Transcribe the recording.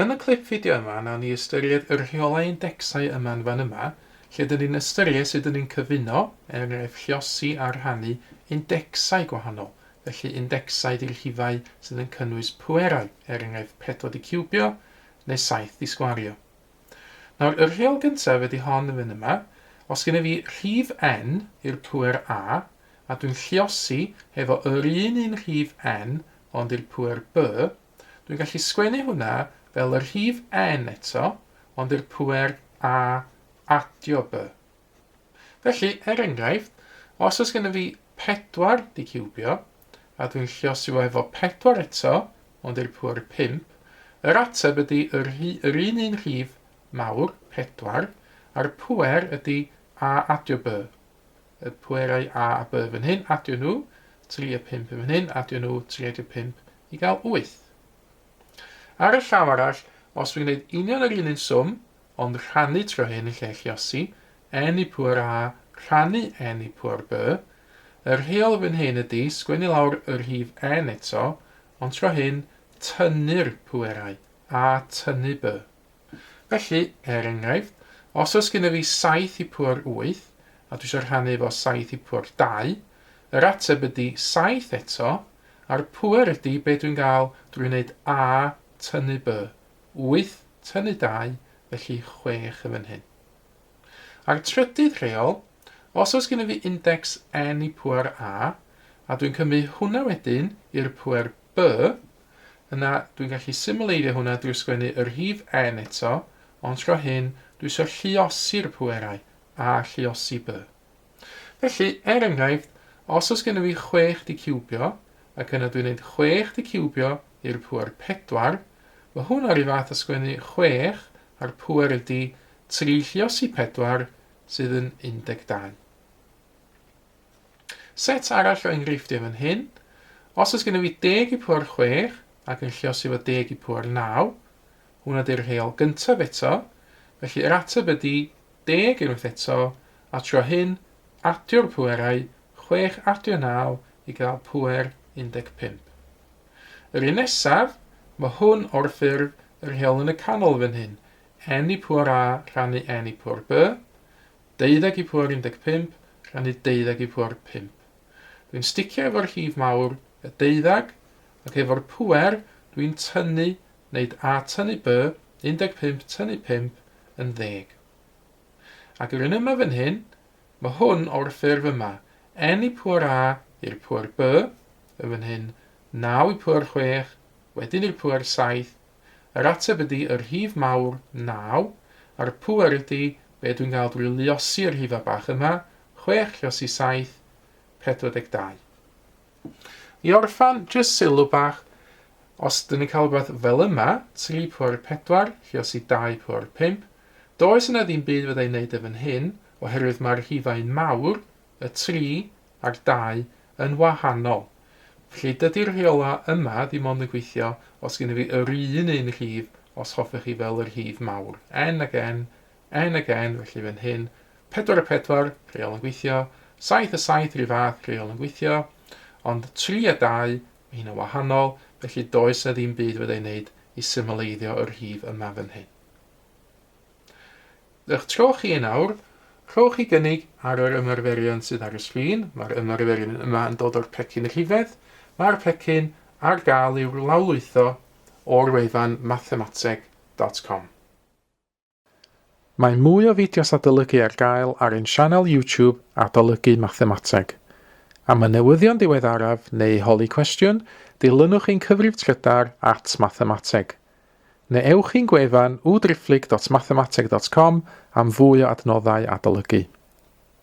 Yn y clip fideo yma, nawn ni ystyried y rheolau indecsau yma'n fan yma, lle dyn ni'n ystyried sut dyn ni'n cyfuno, er enghraifft lliosi a rhannu, indecsau gwahanol. Felly indecsau di'r rhifau sydd yn cynnwys pwerau, er enghraifft 4 di ciwbio neu 7 di sgwario. Nawr, y rheol gyntaf ydy hon yn fan yma. Os gennyf fi rhif n i'r pŵer a, a dwi'n lliosi hefo yr un un rhif n ond i'r pŵer b, dwi'n gallu sgwennu hwnna fel y rhif n eto, ond i'r pŵer a adio b. Felly, er enghraifft, os oes gennyf fi 4 di ciwbio, a dwi'n lliosi fo efo 4 eto, ond i'r pŵer 5, yr ateb ydy yr, yr un un rhif mawr, 4, a'r pŵer ydy a adio b. Y pwerau a a b fan hyn, adio nhw, 3 a 5 yn fan hyn, adio nhw, 3 adio 5, i gael 8. Ar y llaw arall, os dwi'n gwneud union yr un un swm, ond rhannu tro hyn yn lle lluosi, n i pŵer a rhannu n i pŵer b. Y rheol fan hyn ydy sgwennu lawr y rhif n eto, ond tro hyn tynnu'r pwerau, a tynnu b. Felly, er enghraifft, os oes gennyf fi 7 i pŵer 8, a dwi eisiau rhannu efo 7 i pŵer 2, yr ateb ydy 7 eto, a'r pŵer ydy be dwi'n gael drwy wneud a tynnu b. 8 tynnu 2, felly 6 yn fan hyn. A'r trydydd rheol, os oes gennyf fi index n i pŵer a, a dwi'n cymryd hwnna wedyn i'r pŵer b, yna dwi'n gallu symleiddio hwnna drwy sgwennu y rhif n eto, ond tro hyn dwi eisiau lluosi'r pwerau, a lluosi b. Felly, er enghraifft, os oes gennyf fi 6 di ciwbio, ac yna dwi'n gwneud 6 di ciwbio i'r pŵer 4, mae hwnna rhyw fath o sgwennu 6 a'r pŵer ydy 3 lluosi 4 sydd yn 12. Set arall o enghreifftiau fan hyn. Os oes gennyf fi deg i pŵer 6 ac yn lluosi fo deg i pŵer 9, hwnna di'r rheol gyntaf eto. Felly yr ateb ydy deg unwaith eto, a tro hyn, adio'r pwerau, 6 adio 9 i gael pŵer 15. Yr un nesaf, mae hwn o'r ffurf y rheol yn y canol fan hyn, n i pŵer a rhannu n i pŵer b, deuddeg i pŵer 15 rhannu deuddeg i pŵer 5. Dwi'n sticio efo'r rhif mawr, y deuddeg, ac efo'r pŵer dwi'n tynnu, wneud a tynnu b, 15 tynnu 5 yn ddeg. Ac yr un yma fan hyn, mae hwn o'r ffurf yma, n i pŵer a i'r pŵer b, yn fan hyn 9 i pŵer 6, wedyn i'r pŵer 7, yr ateb ydy y rhif mawr 9, a'r pŵer ydy be dwi'n gael drwy luosi y rhifau bach yma, 6 lluosi 7, 42. I orffan, jyst sylw bach, os dyn ni'n cael rhywbeth fel yma, 3 pŵer 4, lluosi 2 pŵer 5, does yna ddim byd fydda i'n neud efo'n hyn, oherwydd mae'r rhifau mawr, y 3 a'r 2, yn wahanol. Felly dydy'r rheolau yma ddim ond yn gweithio os gennyf fi yr un un rhif, os hoffech chi fel y rhif mawr. N ag N, N ag N, felly fan hyn, 4 a 4, rheol yn gweithio, 7 a 7, rhyw fath, rheol yn gweithio, ond 3 a 2, mae hynna'n wahanol, felly does na ddim byd fydda i'n wneud i symleiddio y rhif yma fan hyn. Ych tro chi yn awr, rhowch chi gynnig ar yr ymarferion sydd ar y sgrin. Mae'r ymarferion yma yn dod o'r pecyn rhifedd. Mae'r pecyn ar gael i'w lawrlwytho o'r wefan mathemateg.com. Mae mwy o fideos adolygu ar gael ar ein sianel YouTube Adolygu Mathemateg. Am y newyddion diweddaraf neu holi cwestiwn, dilynwch ein cyfrif trydar at mathemateg. Neu ewch i'n gwefan www.mathemateg.com am fwy o adnoddau adolygu.